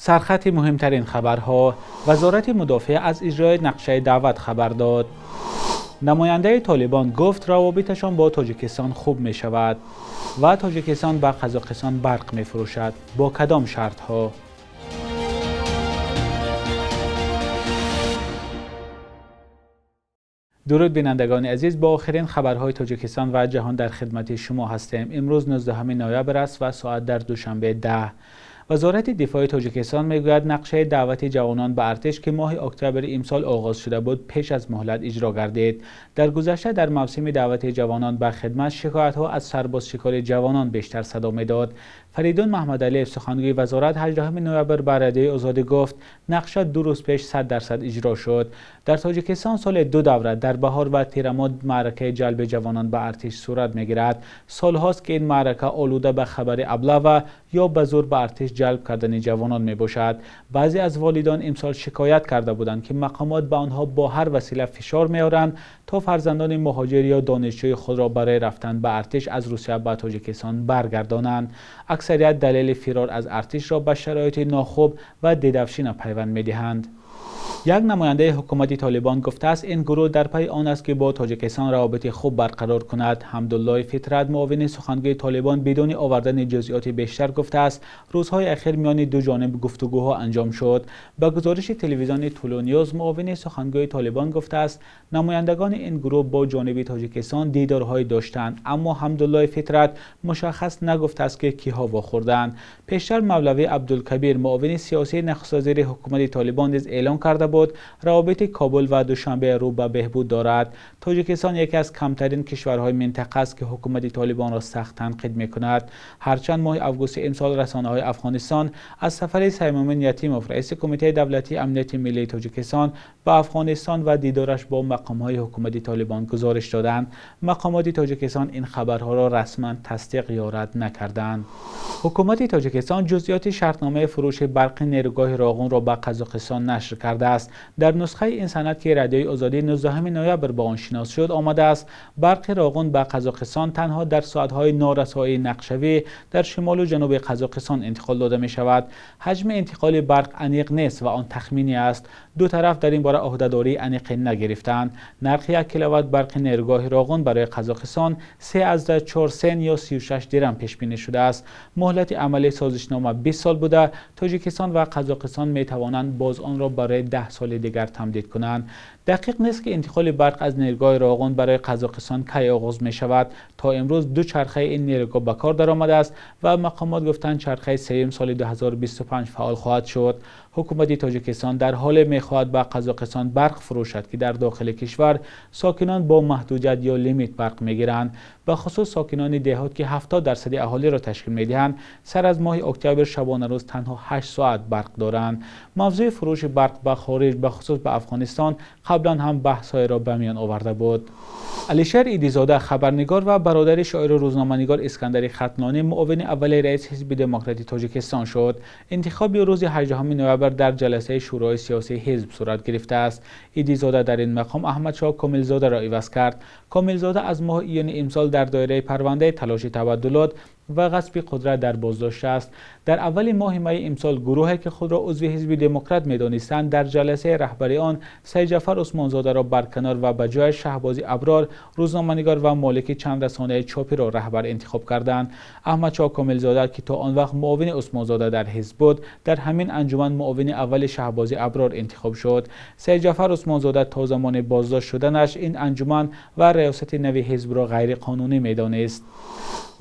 Сархати муҳимтарин хабарҳо. Вазорати мудофиа аз иҷрои нақшаи даъват хабар дод. Намояндаи Толибон гуфт равобиташон бо Тоҷикистон хуб мешавад ва Тоҷикистон ба Қазоқистон барқ мефурӯшад. Бо кадом шартҳо? Дуруд бинандагони азиз, бо охирин хабарҳои Тоҷикистон ва ҷаҳон дар хидмати шумо ҳастем. Имрӯз 19 ноябр аст ва соат дар Душанбе 10. Вазорати дифои Тоҷикистон мегӯяд нақшаи даъвати ҷавонон ба артиш, ки моҳи октябри имсол оғоз шуда буд, пеш аз муҳлат иҷро гардид. Дар гузашта дар мавсими даъвати ҷавонон ба хидмат шикоятҳо аз сарбозшикори ҷавонон бештар садо медод. Фаридун Маҳмадалиев, сухангӯи вазорат, 18 ноябр ба Радиои Озодӣ гуфт нақша 2 рӯз пеш 100% иҷро шуд. Дар Тоҷикистон соли 2 давра дар баҳор ва тирамоҳ маъракаи ҷалби ҷавонон ба артиш сурат мегирад. Солҳост ки ин маърака олуда ба хабари аблава ё ба зӯр ба артиш ҷалб кардани ҷавонон мебошад. Баъзе аз волидон имсол шикоят карда буданд, ки мақомот ба онҳо бо ҳар васила фишор меоранд то фарзандони муҳоҷир ё донишҷӯи худро барои рафтан ба артиш аз Русия ба Тоҷикистон баргардонанд. Аксарият далели фирор аз артишро ба шароити нохуб ва дидавшина пайванд медиҳанд. Як намояндаи ҳукумати Толибон гуфтааст ин гурӯҳ дар пайи он аст, ки бо Тоҷикистон равобити хуб барқарор кунад. Ҳамдуллоҳ Фитрат, муовини сухангӯи Толибон, бидуни овардани ҷузъиёти бештар гуфтааст рӯзҳои ахир миёни ду ҷониб гуфтугӯҳо анҷом шуд. Ба гузориши телевизиони Тулу Ньюз, муовини сухангӯи Толибон гуфтааст намояндагони ин гурӯҳ бо ҷониби Тоҷикистон дидорҳое доштанд, аммо Ҳамдуллоҳ Фитрат мушаххас нагуфтааст, ки киҳо вохӯрданд. Пештар Мавлавӣ Абдулкабир, муовини сиёсии нахуствазири ҳукумати Толибон, низ эълон карда буд равобити Кобул ва Душанбе рӯ ба беҳбуд дорад. Тоҷикистон яке аз камтарин кишварҳои минтақа аст, ки ҳукумати Толибонро сахт танқид мекунад. Ҳарчанд моҳи августи имсол расонаҳои Афғонистон аз сафари Саймумин Ятимов, раиси Кумитаи давлатии амнияти миллии Тоҷикистон, ба Афғонистон ва дидораш бо мақомҳои ҳукумати Толибон гузориш доданд. Мақомоти Тоҷикистон ин хабарҳоро расман тасдиқ ё рад накарданд. Ҳукумати Тоҷикистон ҷузъиёти шартномаи фурӯши барқи нерӯгоҳи Роғунро ба Қазоқистон нашр кардааст. Дар нусхаи ин санад, ки Радиои Озодӣ 19 ноябр ба он шинос шуд, омадааст барқи Роғун ба Қазоқистон танҳо дар соатҳои норасоии нақшавӣ дар шимолу ҷануби Қазоқистон интиқол дода мешавад. Ҳаҷми интиқоли барқ аниқ нест ва он тахминӣ аст. Ду тараф дар ин бора ӯҳдадории аниқе нагирифтаанд. Нархи 1 киловатт барқи нерӯгоҳи Роғун барои Қазоқистон 3,4 сент ё 36 дирам пешбинӣ шудааст. Муҳлати амалии созишнома 20 сол буда, Тоҷикистон ва Қазоқистон метавонанд боз онро барои 10 соли дигар тамдид кунанд. Дақиқ нест, ки интиқоли барқ аз нерӯгоҳи Роғун барои Қазоқистон кай оғоз мешавад. То имрӯз 2 чархаи ин нерӯгоҳ ба кор даромадааст ва мақомот гуфтанд чархаи сеюм соли 2025 фаъол хоҳад шуд. Ҳукумати Тоҷикистон дар ҳоле мехоҳад ба Қазоқистон барқ фурӯшад, ки дар дохили кишвар сокинон бо маҳдудият ё лимит барқ мегиранд. Ба хусус сокинони деҳот, ки 70% аҳолиро ташкил медиҳанд, сар аз моҳи октябр шабонарӯз танҳо 8 соат барқ доранд. Мавзӯи фурӯши барқ ба хориҷ, ба хусус ба Афғонистон, қаблан ҳам баҳсҳоеро ба миён оварда буд. Алишер Идизода, хабарнигор ва бародари шоиру рӯзноманигор Искандари Хатлонӣ, муовини аввали раиси Ҳизби Демократии Тоҷикистон шуд. Интихоби рӯзи 18 ноябр дар ҷаласаи Шӯрои сиёсии ҳизб сурат гирифтааст. Идизода дар ин мақом Аҳмадшоҳ Комилзодаро иваз кард. Комилзода аз моҳи июни имсол дар доираи парвандаи талоши табаддулот ва ғасби қудрат дар боздошт аст. Дар аввали моҳи майи имсол гурӯҳе, ки худро узви Ҳизби Демократ медонистанд, дар ҷаласаи раҳбари он Сайҷафар Усмонзодаро барканор ва ба ҷояш Шаҳбози Аброр, рӯзноманигор ва молики чанд расонаи чопиро раҳбар интихоб карданд. Аҳмадшоҳ Комилзода, ки то он вақт муовини Усмонзода дар ҳизб буд, дар ҳамин анҷуман муовини аввали Шаҳбози Аброр интихоб шуд. Сайҷафар Усмонзода то замони боздошт шуданаш ин анҷуман ва раёсати нави ҳизбро ғайриқонунӣ медонист.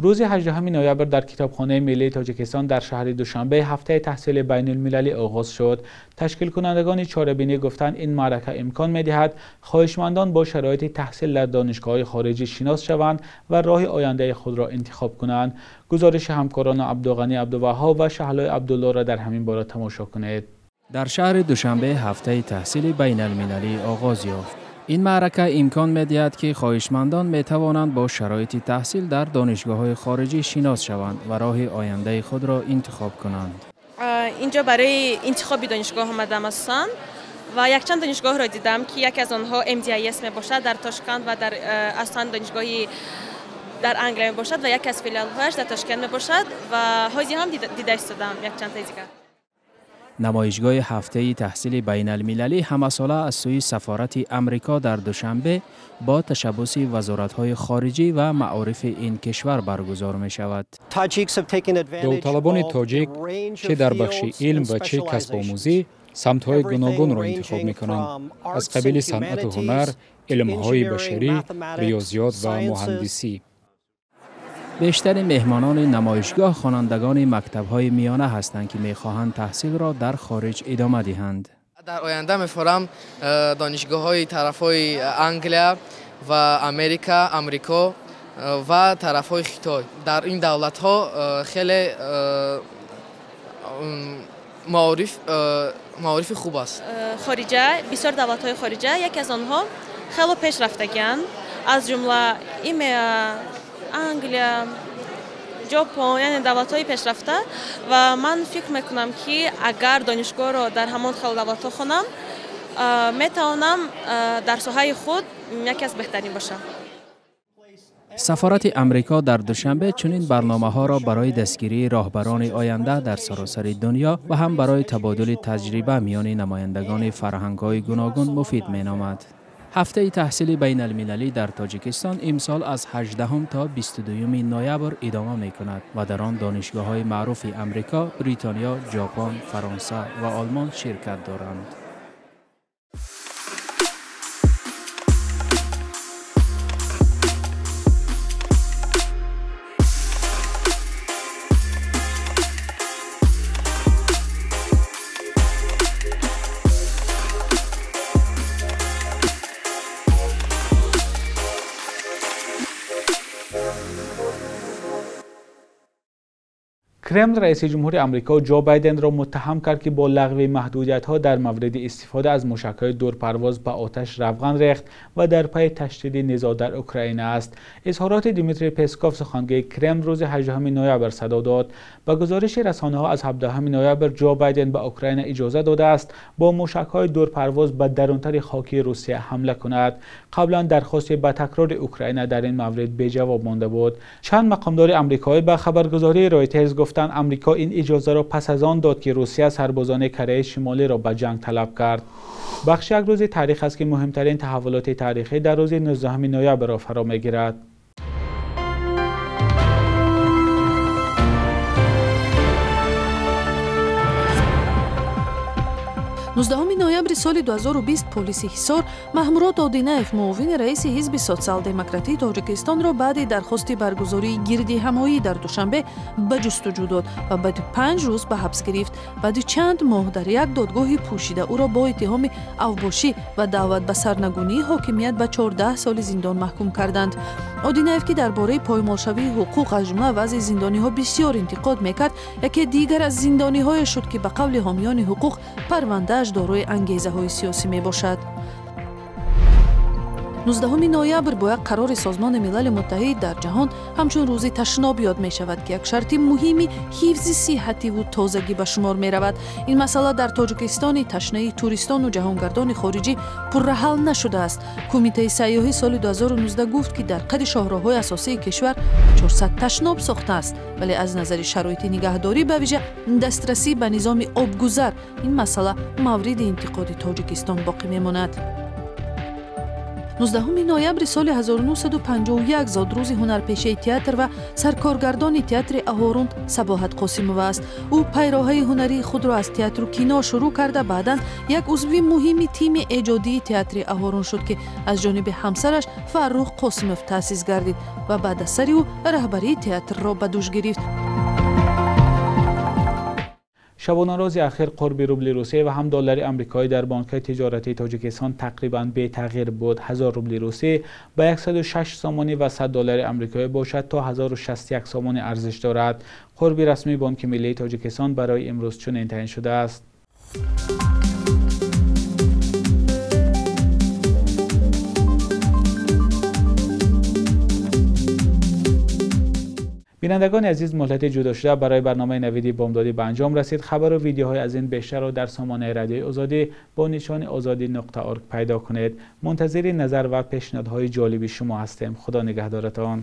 Рӯзи 18 ноябр дар Китобхонаи миллии Тоҷикистон дар шаҳри Душанбе ҳафтаи таҳсили байналмилалӣ оғоз шуд. Ташкилкунандагони чорабинӣ гуфтанд ин маърака имкон медиҳад хоҳишмандон бо шароити таҳсил дар донишгоҳҳои хориҷӣ шинос шаванд ва роҳи ояндаи худро интихоб кунанд. Гузориши ҳамкорон Абдуғанӣ Абдуваҳҳоб ва Шаҳлои Абдуллоро дар ҳамин бора тамошо кунед. Дар шаҳри Душанбе ҳафтаи таҳсили байналмилалӣ оғоз ёфт. Ин маърака имкон медиҳад, ки хоҳишмандон метавонанд бо шароити таҳсил дар донишгоҳҳои хориҷӣ шинос шаванд ва роҳи ояндаи худро интихоб кунанд. Инҷо барои интихоби донишгоҳ омадам асосан ва якчанд донишгоҳро дидам, ки яке аз онҳо MDIS мебошад дар Тошканд ва дар асосан донишгоҳи дар Англия мебошад ва яке аз филиалҳояш дар Тошканд мебошад ва ҳозир ҳам дида истодам якчанд таи дигар. Намоишгоҳи ҳафтаи таҳсили байналмилалӣ ҳамасола аз сӯи сафорати Амрико дар Душанбе бо ташаббуси вазоратҳои хориҷӣ ва маорифи ин кишвар баргузор мешавад. Довталабони тоҷик чӣ дар бахши илм ва чӣ касбомӯзӣ самтҳои гуногунро интихоб мекунанд, аз қабили санъату ҳунар, илмҳои башарӣ, риёзиёт ва муҳандисӣ. Бештари меҳмонони намоишгоҳ хонандагони мактабҳои миёна ҳастанд, ки мехоҳанд таҳсилро дар хориҷ идома диҳанд. Дар оянда мефорам донишгоҳҳои тарафҳои Англия ва Америка, Амрико ва тарафҳои Хитой. Дар ин давлатҳо хеле маорифи хуб аст. Хориҷа, бисёр давлатҳои хориҷа, яке аз онҳо хело пеш рафтагианд, аз ҷумла ИМЕА, Англия, Ҷопон, яъне давлатҳои пешрафта. Ва ман фикр мекунам, ки агар донишгоҳро дар ҳамон хел давлатҳо хонам, метавонам дар соҳаи худ яке аз беҳтарин бошам. Сафорати Амрико дар Душанбе чунин барномаҳоро барои дастгирии роҳбарони оянда дар саросари дунё ва ҳам барои табодули таҷриба миёни намояндагони фарҳангҳои гуногун муфид меномад. Ҳафтаи таҳсили байналмилалӣ дар Тоҷикистон имсол аз 18 то 22 ноябр идома мекунад ва дар он донишгоҳҳои маъруфи Амрико, Бритониё, Ҷопон, Фаронса ва Олмон ширкат доранд. Кремл раиси ҷумҳури Амрико Ҷо Байденро муттаҳам кард, ки бо лағви маҳдудиятҳо дар мавриди истифода аз мушакҳои дурпарвоз ба оташ равған рехт ва дар пайи ташдиди низоъ дар Украина аст. Изҳороти Дмитрий Песков, сухангӯи Кремл, рӯзи 18 ноябр садо дод. Ба гузориши расонаҳо аз 17 ноябр Ҷо Байден ба Украина иҷоза додааст бо мушакҳои дурпарвоз ба дарунтари хоки Русия ҳамла кунад. Қаблан дархости ба такрори Украина дар ин маврид беҷавоб монда буд. Чанд мақомдори амрикоӣ ба хабаргузории Ройтерс гуфтанд, Амрико ин иҷозаро пас аз он дод, ки Русия сарбозони Кореяи Шимолиро ба ҷанг талаб кард. Бахши як рӯзи таърих аст, ки муҳимтарин таҳаввулоти таърихӣ дар рӯзи 19 ноябрро фаро мегирад. 19 ноябри соли 2020 полиси Ҳисор Маҳмурод Одинаев, муовини раиси ҳизби социал-демократии Тоҷикистонро баъди дархости баргузории гирдиҳамоӣ дар Душанбе ба ҷустуҷӯ дод ва баъди 5 рӯз ба ҳабс гирифт. Баъди чанд моҳ дар як додгоҳи пӯшида ӯро бо иттиҳоми авбошӣ ва даъват ба сарнагунии ҳокимият ба 14 соли зиндон маҳкум карданд. Одинаев, ки дар бораи поймолшавии ҳуқуқ аз ҷумла вазъи зиндониҳо бисёр интиқод мекард, яке дигар аз зиндониҳое шуд, ки ба қавли ҳомиёни ҳуқуқ парвандааш дорои ангезаҳои сиёсӣ мебошад. 19 ноябр бо як қарори Созмони Милали Муттаҳид дар ҷаҳон ҳамчун рӯзи ташноб ёд мешавад, ки як шарти муҳими ҳифзи сиҳативу тозагӣ ба шумор меравад. Ин масъала дар Тоҷикистони ташнаи туристону ҷаҳонгардони хориҷӣ пурра ҳал нашудааст. Кумитаи сайёҳӣ соли 2019 гуфт, ки дар қади шоҳроҳҳои асосии кишвар 400 ташноб сохтааст, вале аз назари шароити нигаҳдорӣ, ба вижа дастрасӣ ба низоми обгузар, ин масъала мавриди интиқоди Тоҷикистон боқӣ мемонад. 19 ноябри соли 1951 зодрӯзи ҳунарпешаи театр ва саркоргардони театри Аҳорун Сабоҳат Қосимова аст. Ӯ пайроҳаи ҳунарии худро аз театру кино шурӯъ карда, баъдан як узви муҳими тими эҷодии театри Аҳорун шуд, ки аз ҷониби ҳамсараш Фаррух Қосимов таъсис гардид ва баъд аз сари ӯ раҳбарии театрро ба дӯш гирифт. Шабонарӯзи ахир қурби рубли Русия ва ҳам доллари амрикоӣ дар бонкҳои тиҷоратии Тоҷикистон тақрибан бетағйир буд. 1000 рубли русӣ ба 106 сомонӣ ва 100 доллари амрикоӣ бошад то 1061 сомонӣ арзиш дорад. Қурби расмии Бонки Миллии Тоҷикистон барои имрӯз чунин таъин шудааст. Бинандагони азиз, муҳлати ҷудошуда барои барномаи навиди бомдодӣ ба анҷом расид. Хабару видеоҳои аз ин бештарро дар сомонаи радиои Озодӣ бо нишони озодӣ.org пайдо кунед. Мунтазири назар ва пешниҳодҳои ҷолиби шумо ҳастем. Худо нигаҳдоратон.